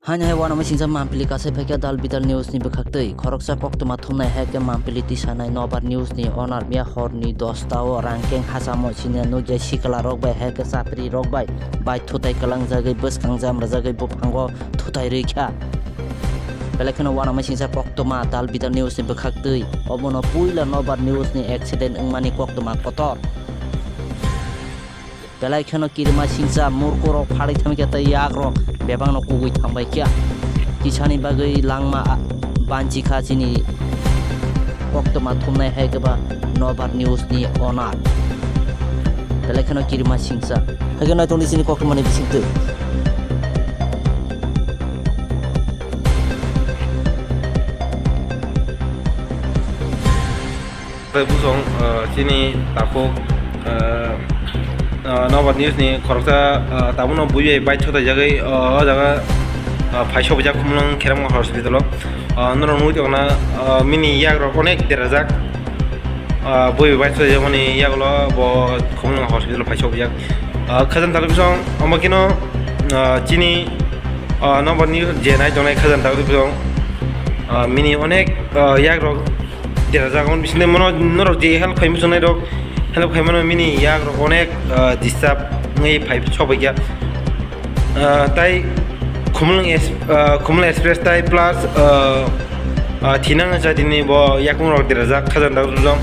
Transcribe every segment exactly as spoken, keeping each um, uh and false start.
Haini hai uanama singcha mampili kasai phaikha Dal Bidal News ni bwkhaktwi. Khoroksa koktwma thumnai hai khe mampili tisanai Nobar News ni owner miya horni dosta o rangkeng hachamo sini nukya sikla rok bai hai khe chapri rok bai bai thutai kwlangjagwi bwskang jamrajagwi buphango thutai rwikha. Belai kheno uanama singcha koktwma Dal Bidal News ni bwkhaktwi. Obono puila Nobar News ni accident wngmani koktwma kotor. Belai kheno kirima singcha murkurok phalwi thangkhe tei yakrok bebakno kugui thangbaikha. Kisani bagwi langma a-, banchikha chini koktwma thumnai hai khe ba Nobar News ni owner. Belai kheno kirima singcha. Hai khe naitongdi chini koktwmani bisingtwi. Tei busong, ah, chini takhuk, ah, ah, Nobar News ni khoroksa, ah, tabukno bui bai bike sotaijagwi, ah, o jaga, ah, phai sopijak Khumulwng Kheremgang hospital o. Ah, norok nugwi tongna, ah, bini yagrok onek derajak. Ah, bui bai bike sotaijak mani yagulo bo Khumulwng hospital o phai sopijak. Ah, khajang talai busong omo kheno, ah, chini, ah, Nobar News je nai tongnai khajang talai busong, ah, bini onek, ah, yagrok derajak, omo bisingtwi mano norok je help khai muchungnai rok, help khai mano bini yak rok onek, ah, disturb wngwi phai sokbaikha. Ah, tai Khumulwng es-, ah, Khumulwng Express tai plus, ah, ah, thinang jatini bo yakung rok derajak khajang dak jujong.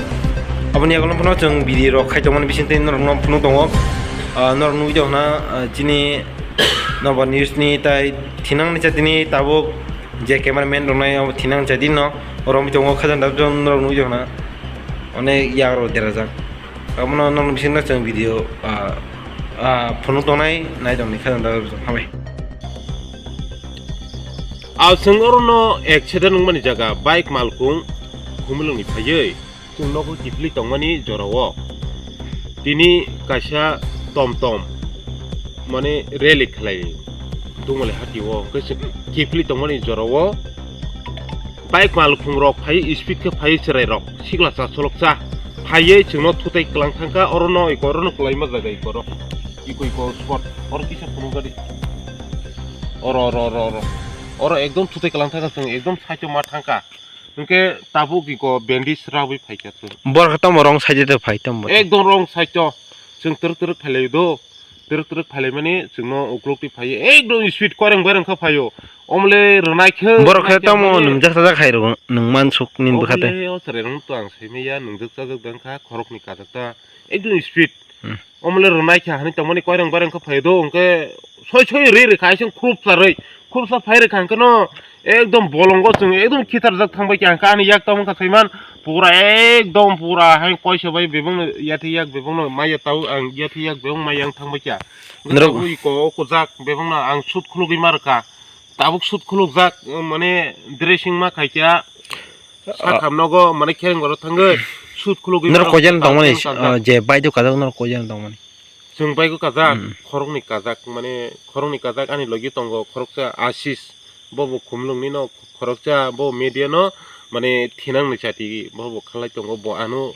Aboni yagulo phano chwng video rok khai tongmani bisingtwi norokno phunuk tongo. Ah, norok nugwi tongna, ah, chini Nobar News ni tai thinang ni jatini tabuk je cameraman rok nai abo thinang jatino. Oro wngwi tongo khajang dak jujong norok nugwi tongna. Onek yak rok derajak. Abono norok bisingo chwng video, ah, ah, phunuk tongnai, nai tongni khajang dak jujong. Hambai. Aswng orono accident wngmani jaga bike malkung Khumulwngni phaiwi chwng nogo kiphilwi tongmani jorao. Tini kaisa tom tom mane rally khlai Dumali hatio hwnkhe se kiphilwi tongmani jorao. Bike malkhung rok phai speed khe phai chwrai rok sikla cha solok cha phaiwi chwngno thutai kwlang thangkha orono iko orono kwlaima jaga iko oro iko iko spot oro kisa phunuk gari oro oro oro oro oro ekdom thutai kwlang thangkha chwng ekdom side o ma thangkha hwnkhe tabuk iko bandage rabwi phaikha chwng. Borok tamo wrong side o phai tamo. Ekdom wrong side o chwng twrwk twrwk phailai do. Twrwk twrwk phailaimani chwngno uklok twi phaiwi ekdom speed koireng baireng khe phaio. Omle rwnai khe borok khe tamo nungjak sajak hai rw nwng mansuk nini bwkha tei. Omle o chwrairokno to ang saimanya nungjak sajak da wngkha khoroknwi kajak ta ekdom speed. Hmm. Omle rwnai khe hani tongmani koireng baireng khe phaio do hwnkhe soi soi rwi rwkha aising khurupsa rwi. Khursa phai rwkha hwnkhe no ekdom bolongo chwng ekdom khitarjak thangbai kha hwnkhe ani yak tamo wngkha saiman pura ekdom pura hai koisa bai bebakno yathai yak bebakno maya tao ang yathai yak bebak maya wng thangbai kha. Norok tabuk iko o kujak bebakno ang sut khulugwi ma rwkha tabuk sut khulukjak mane dressing ma khai kha. Sakham nogo mane khereng oro thangwi sut khulugwi norok ma rwkha koijan tongmani tabuk wng kha. Ah, je baidok kajak norok koijan tongmani. Chwng bike o kajak, hmm, khoroknwi kajak, mane khoroknwi kajak ani logi tongo khoroksa Asis, bo bo Khumulwng nino khoroksa, bo media no mane thinang ni chati bo bo khalai tongo, bo ano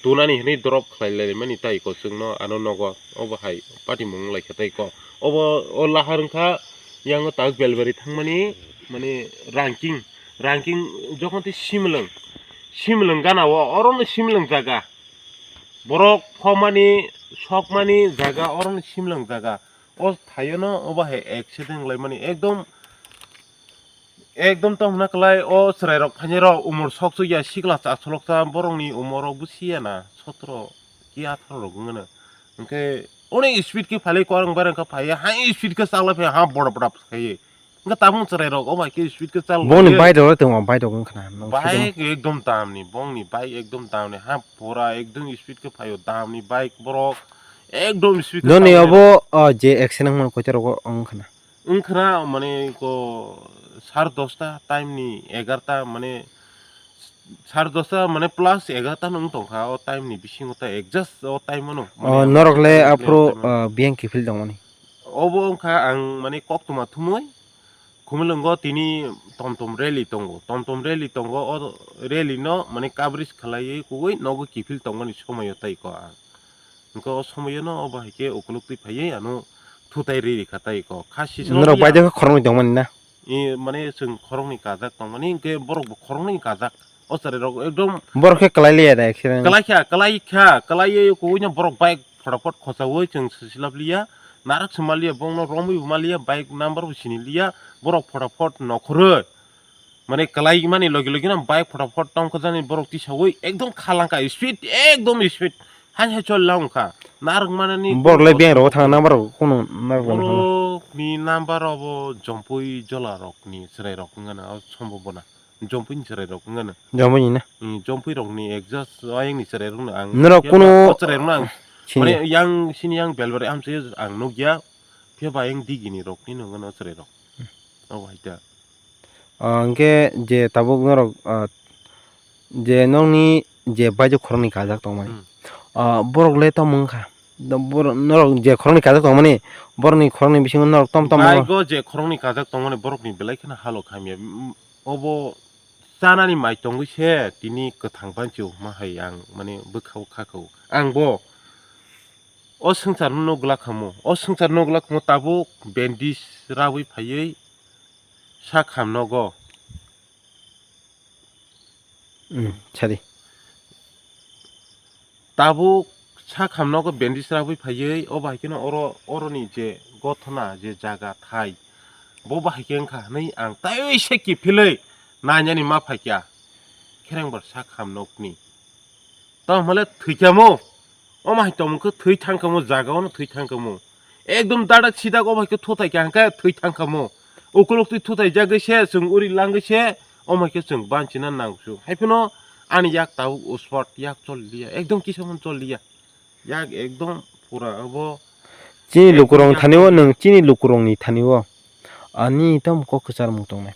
tunani hinwi drop khlai lai mani tai ko chwngno ano nogo, obo hai patimung lai kha tai ko. Obo o lahar wngkha yango tak Belbari thangmani mane ranking, ranking jokhon tei Simulwng, Simulwng gana o oro no Simulwng jaga. Borok phomani, sokmani jaga, oro ni Simulwng jaga. O thaio no obo hai accident wnglaimani. Ekdom, ekdom tong hwnna kwlai o chwrairok phainairok umor sok chukya sikla cha soloksa borokni umor rok busiya na sotro ki atharo rok wngmano. Hwnkhe onek speed khe phalwi korang barang khe phaiya, hai speed khe chaklai phaiya, ha boda boda phaiya. Hwnkhe tabuk chwrairok o bai khe speed khe chal boni khe. Bike rok tongma bike rok wngkha na, nang bike sujuma. Ekdom damni, bongni bike ekdom damni, ha pura ekdom speed khe phaio, damni bike borok ekdom speed khe noni chal obo, o, je accident wngmani koita rogo wngkha na? Wngkha na, mane ko sar dosta time ni egarta, mane sar dosta, mane plus egarta no wng tongkha o time ni bisingo ta adjust o time ano, mane o norok le time aphuru, ano. O, biyang kiphil tongmani. Obo wngkha ang mane koktwma thumwi Khumulwngo tini tom tom rally tongo, tom tom rally tongo, o rally no mane coverage khlaiwi kuwi nogo kiphil tongmani somoyo tai ko ang. Hwnkhe o somoyo no obo hai khe ukuluk twi phaiwi ano thutai riri kha tai ko. Kha sisano norok bai ya. Dengkha khoroknwi tongmani na? I mane chwng khoroknwi kajak tongmani, hinkhe borok bo khoroknwi kajak. O chwrai rok ekdom borok khe kwlai liya da accident. Kwlai kha, kwlai kha, kwlai ye kubuino borok bike photapot khochaui chwng swsilap liya. Narak se maliya, bongno romwi bo maliya, bike number bo sini liya. Borok photapot nokhoroi. Mane kwlai mani logi logi no bike photapot tongkha jani borok tisaui ekdom khalangkha speed, ekdom speed. Hai hai chol lang kha. Narwk manani borok le beng rogo thang number rok kuno narwk rok thang. Borok ni number obo Jompui jola rok ni chwrai rok wngana o sombo bona. Jompui ni chwrai rok wngana. Jompui ni na? Hmm, Jompui rok ni exhaust ayang ni chwrai rok no ang. Norok kuno chwrai rok no ang. Sini. Mane yang sini yang belbari amse ang nugya. Phiya ba yang digi ni rok ni no wngana o chwrai rok. Hmm. Obo hai ta. Ah, hwnkhe je tabuk norok, ah, je nokni je baijak khoroknwi kajak tongmani, hmm, ah, borok le tamo wngkha? Do-, borok, norok je khoroknwi kajak tongmani, borokni khoroknwi bisingo norok tom tom. Bike o je khoroknwi kajak tongmani borokni belai kheno halok hamya. Mm, obo chanani mai tongwi se tini kwthang pancho ma hai ang mane bwkha o kha kha o. Ang bo o swngchar no glak khamu, o swngchar no glak khamu tabuk bandage rawi phaiwi sak ham nogo. Hmm, sadi. Tabuk sak ham nogo bandage rawi phaiwi, o bai kheno oro, oroni je gothona, je jaga thai, bo bahai khe wngkha hinwi ang taiwi se kiphilwi nainani ma phaikha kherengbar sak ham nokni. Tamo hwnle thwi kha mo. Omo hai tongmung khe thwi thang kha mo, jaga ono thwi thang kha mo. Ekdom dadak sidak omo hai khe thutai kha hwnkhe thwi thang kha mo. Ukuluk twi thutai jagwi se chwng uri langwi se omo hai khe chwng banchina nang su. Hai phano ani yak tabuk uspot yak chol liya. Ekdom kisa phano chol liya. Yak ekdom pura obo. Chini ekdom lukurok yak thani o chol liya. Nwng chini lukurokni thani o. Ani tamo kok kwchar mung tongnai.